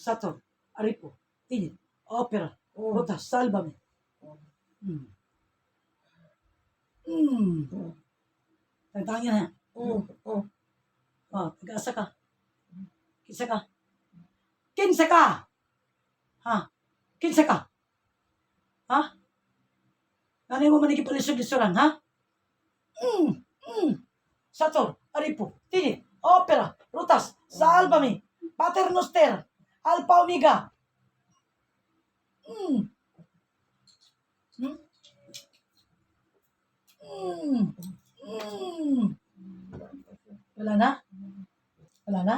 Sator, Aripo, Tinit, Opera, Rutas, Sálvame. Tangtangin na. Oh, taga-asa ka? Kinsa ka? Kinsa ka? Ha? Kinsa ka? Ha? Nanay mo man ipalisod-lisuran, ha? Sator, Aripo, Tinit, Opera, Rutas, Sálvame, Pater Noster, Alpha Omega. Wala na? Wala na?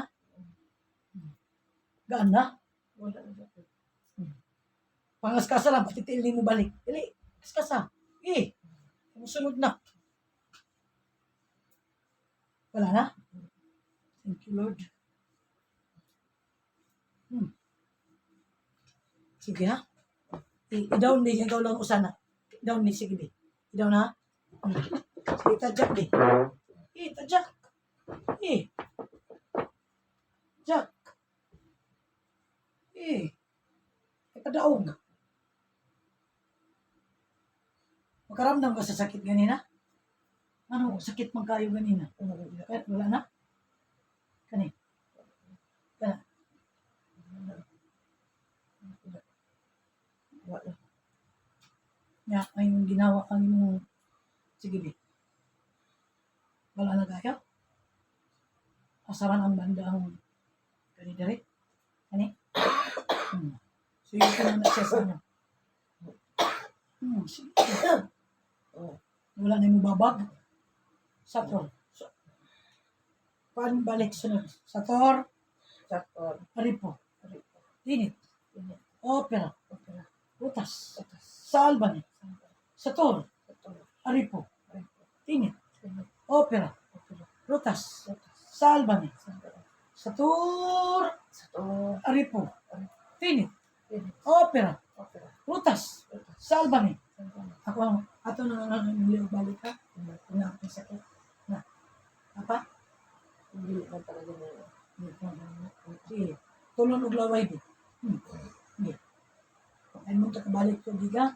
Gaan na? Wala na siya. Pangaskasa lang, pati tiilin mo balik. Dili, kaskasa. Eh, musunod na. Wala na? Thank you, Lord. Sige ha? I-down ni, ikaw lang usana. I-down ni, sige bi. I-down ha? Sige, tadyak di. Eh, tadyak. Eh. Jack. Eh. Ipadaog. Makaramdam ka sa sakit ganina? Ano, sakit man kayo ganina? Wala. Eh, wala na? Kani? Kana? Wala. Nya, ay yung ginawa kang imong. Sige, bi. Wala na kayo? Asaran ang banda ang kani diri? Kani? So yun ko na siya sa ano. Sige. Wala na yung babag. Sator. So, paano balik sunod? Sator, Sator. Aripo, Aripo. Tinit, Tinit. Opera, Opera. Rutas, Rutas. Sálvame, Sálvame. Sator, Sator. Aripo, Aripo. Tinit, Tinit. Opera, Opera. Rutas, Rutas. Sálvame, Sálvame. Sator, Sator. Aripo, Tinit, Tinit. Opera, Opera. Rutas, Rutas. Sálvame. Sálvame. Ako ang ato na lang ang liog balik ha. Na akong sakit. Na. Apa? Hindi na talaga na. Sige. Tulon og laway di. Sige. Ay mo ta kabalik to giga.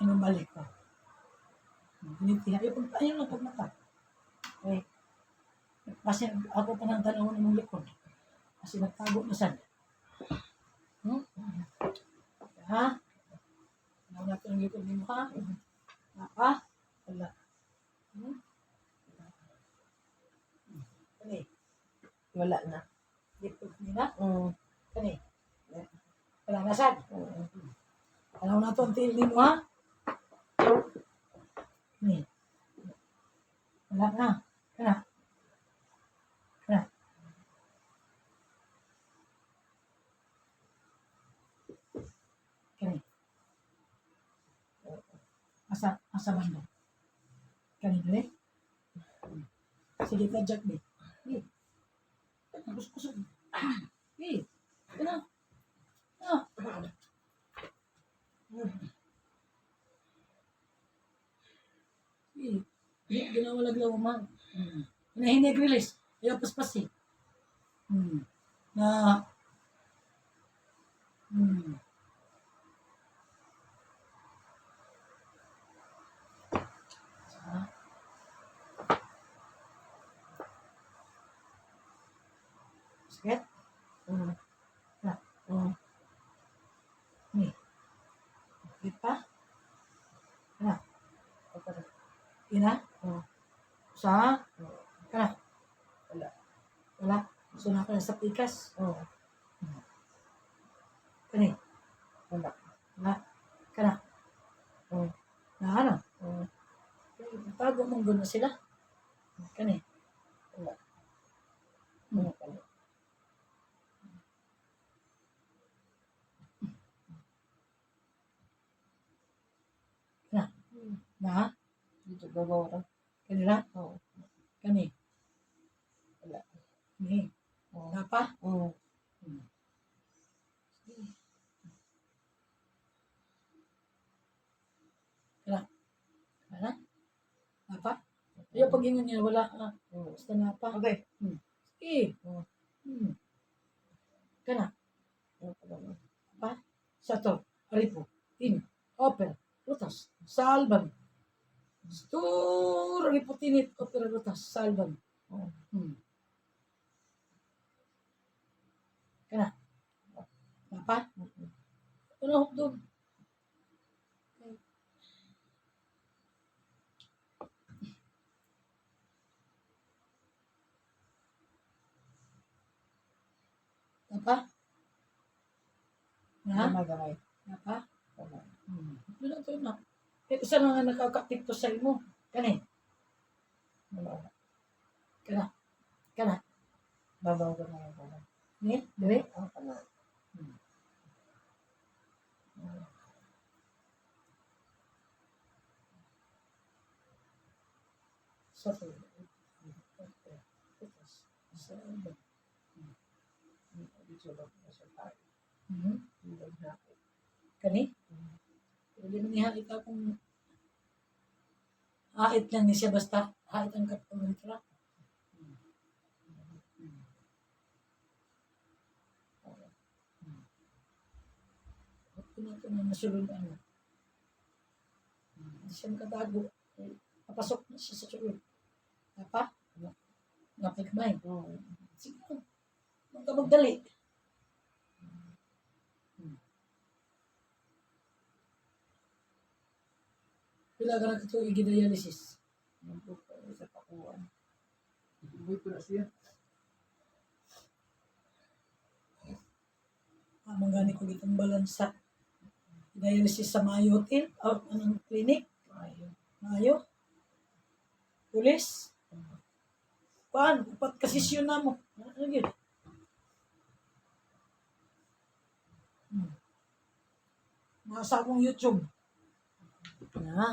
Anong balik ko? Giniti. Ay pag ayaw lang pagmata. Okay. Kasi ako pa nang tanaw ng mong likod. Kasi nagtago na sad. Ha? Tanaw natin ang likod nimo ha? Ha? Wala. Kani, Wala na. likod nila. Kani. Yeah. Wala na sad. Tanaw na to ang tiil nimo ha? Ni. Wala na. Kana. Kana. Kani. Asa asa banda. Kani dili. Sige ta Jack di. Eh. Kusog. Eh. Kana. Ah. Eh. Di ginawa laglaw man. Hinahinig release. Ayaw paspas eh. Na. Ah. Sakit? Na. Ni. Sakit pa? Kana. Opera. Ina? Sa? Kana. Wala. Wala. So na sa pikas. Kani. Wala. Wala. Kana. Na ano? Tago mong gano'n sila. Kani. Wala. Wala. Na. Na. Dito gagawa ka. Kanila? Oo. Kani. Wala. Ni. Oo. Napa? Pag-ingon niya, wala ka. Basta na pa. Okay. Sige. Kana, Ano pa naman? pa? Sato, Aripo, Tin, Oper, Rutas, Salban. Stur, Aripo, Tinit, Oper, Rutas, Salban. Kana. Napa? Ano hukdog? Napa? Na? Gamay, gamay. Napa? Gamay. Doon lang to na. Eh, usa na nga nakakapikto sa imo. Kani, Wala. kana, kana. Babaw gamay ang gamay. Ni, dire. Ang kana. Sa to. Sa iba. Dito lang ko sa tayo. Hindi na. Kani? Pero di man niya ikaw kung hait lang ni siya basta hait ang kapuntra. Ito na ito na nasulod ano. Hindi siya makatago. Eh, napasok na siya sa sulod. Napa? Napagmay. Sige lang. Huwag ka magdali. Pila ka na katuig dialysis? Nandun pa sa pakuan. Buhay ko na siya. Amang gani ko gitumbalan sa dialysis sa Mayo Hotel o anong clinic? Ayaw. Mayo? Pulis? Kuan, upat ka sesyon na mo. Ano yun? Nasa akong YouTube. Na.